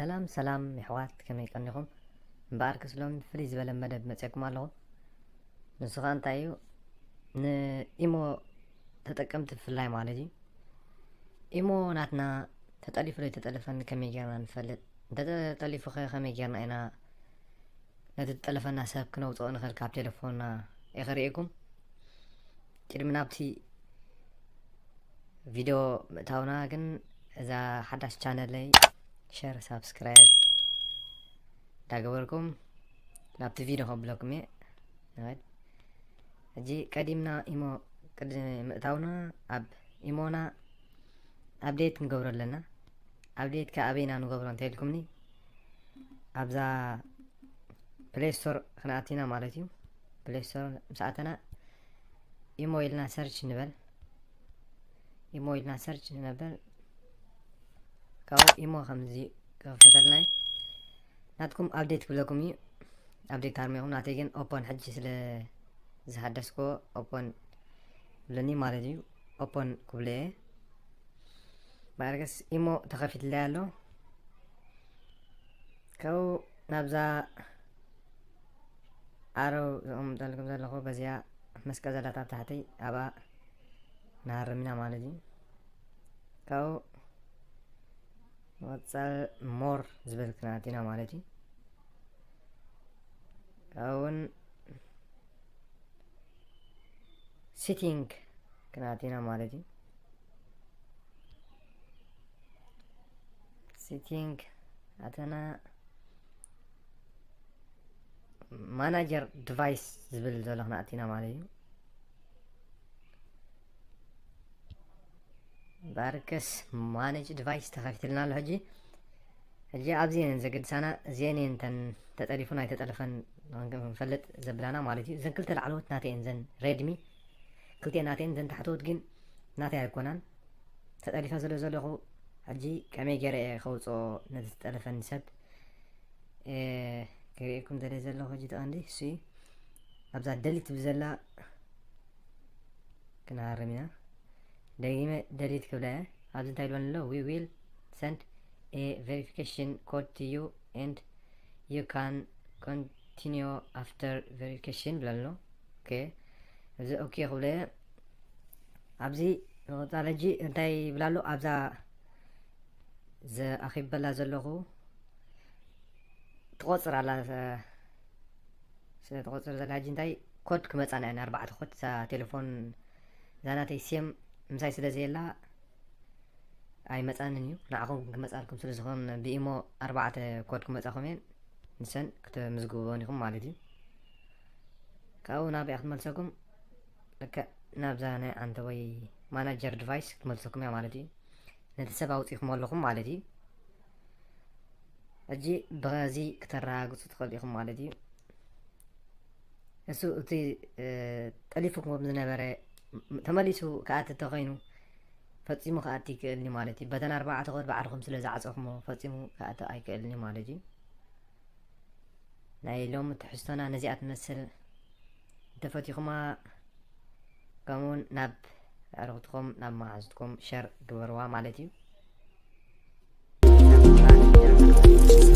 ሰላም ሰላም የሕዋት፣ ከመይ ቀኒኹም? እምበኣር ክስሎም ፍልይ ዝበለ መደብ መፅእኩም ኣለኹ። ንሱ ኸዓ እንታይ እዩ? ንኢሞ ተጠቀምቲ ብፍላይ ማለት እዩ። ኢሞ ናትና ተጠሊፉ ዶ ተጠለፈን ከመይ ጌርና ንፈልጥ? እንተተጠሊፉ ኸ ከመይ ጌርና ኢና ነቲ ዝጠለፈና ሰብ ክነውፅኦ ንኽእል ካብ ቴሌፎንና? እየ ከርእየኩም። ቅድሚ ናብቲ ቪድዮ ምእታውና ግን እዛ ሓዳሽ ቻነለይ ሸር ሳብስክራይብ እንዳገበርኩም ናብቲ ቪድዮ ከብለኩም እየ። ሕጂ ቀዲምና ኢሞ ቅድሚ ምእታውና ኣብ ኢሞና ኣብዴት ንገብሮ ኣለና። ኣብዴት ከ ኣበይና ንገብሮ እንተልኩምኒ ኣብዛ ፕሌይ ስቶር ክንኣቲና ማለት እዩ። ፕሌይ ስቶር ምስ ኣተና ኢሞ ኢልና ሰርች ንበል። ኢሞ ኢልና ሰርች ንነበር ካብኡ ኢሞ ከምዚ ክኸፍተልና እዩ። ናትኩም ኣብዴት ክብለኩም እዩ። ኣብዴት ኣርሜኹም ናተይ ግን ኦፖን ሕጂ ስለ ዝሓደስኮ ኦፖን ብለኒ ማለት እዩ። ኦፖን ክብለ እየ። ባርገስ ኢሞ ተኸፊትለይ ኣሎ። ካብኡ ናብዛ ኣረው ዘቐምጠልኩም ዘለኹ በዚኣ መስቀል ዘላታ ኣብ ታሕተይ ኣብኣ ንሃርም ኢና ማለት እዩ። ካብኡ ንቐፃል ሞር ዝብል ክንኣቲና ማለት እዩ። ካብኡ እውን ሲቲንግ ክንኣቲና ማለት እዩ። ሲቲንግ ኣተና ማናጀር ዲቫይስ ዝብል ዘሎ ክንኣቲና ማለት እዩ። ባርከስ ማኔጅ ዲቫይስ ተኸፊትልና ኣሎ። ሕጂ ሕጂ ኣብዚ እየን ዘገድሳና፣ እዚአን እየን እተን ተጠሊፉ ናይ ተጠለፈን ክንፈልጥ ዘብላና ማለት እዩ። እዘን ክልተ ላዕለዎት ናተይ እየን፣ እዘን ሬድሚ ክልተ ናተይ እየን። እዘን ታሕተዎት ግን ናተይ ኣይኮናን። ተጠሊፈ ስለ ዘለኹ ሕጂ ከመይ ገይረ እየ ከውፅኦ ነቲ ተጠለፈኒ ሰብ? ክርእየኩም ደለ ዘለኹ ሕጂ ተቐንዲ እሱ እዩ። ኣብዛ ደሊት ብዘላ ክንሃርም ኢና። ደጊመ ደሊት ክብላ እየ። ኣብዚ እንታይ ኢልወን ኣሎ? We will send a verification code to you and you can continue after verification ብላ ኣሎ። ኦኬ፣ እዚ ኦኬ ክብለ እየ። ኣብዚ ንቐፃል ሕጂ እንታይ ይብላ ኣሎ? ኣብዛ ዘኣኺበላ ዘለኹ ትቆፅር ኣላ። ስለ ትቆፅር ዘላ ሕጂ እንታይ ኮድ ክመፃና እየን፣ ኣርባዕተ ኮድ። እዛ ቴሌፎን እዛ ናተይ ሴም ምሳይ ስለ ዘየላ ኣይመፃንን እዩ። ንዓኹም ክመፃልኩም ስለ ዝኾን ብኢሞ ኣርባዕተ ኮድ ክመፃኹም እየን፣ ንሰን ክትምዝግብዎን ኢኹም ማለት እዩ። ካብኡ ናብኣ ክትመልሰኩም ልክዕ ናብዛ ናይ ዓንተ ወይ ማናጀር ዲቫይስ ክትመልሰኩም እያ ማለት እዩ። ነቲ ሰብ ኣውፂኹም ኣለኹም ማለት እዩ። ሕጂ በዚ ክተረጋግፁ ትኽእሉ ኢኹም ማለት እዩ። እሱ እቲ ጠሊፉኩም ዝነበረ ተመሊሱ ክኣቲ እንተኾይኑ ፈፂሙ ክኣቲ ይክእልኒ ማለት እዩ። በተን ኣርባዕተ ኮድ ባዕልኹም ስለ ዝዓፀኹሞ ፈፂሙ ክኣቲ ኣይክእልኒ ማለት እዩ። ናይ ሎሚ ትሕዝቶና ነዚኣ ትመስል። እንተፈቲኹማ ከምኡውን ናብ ኣዕሩኽትኹም ናብ መሓዙትኩም ሸር ግበርዋ ማለት እዩ።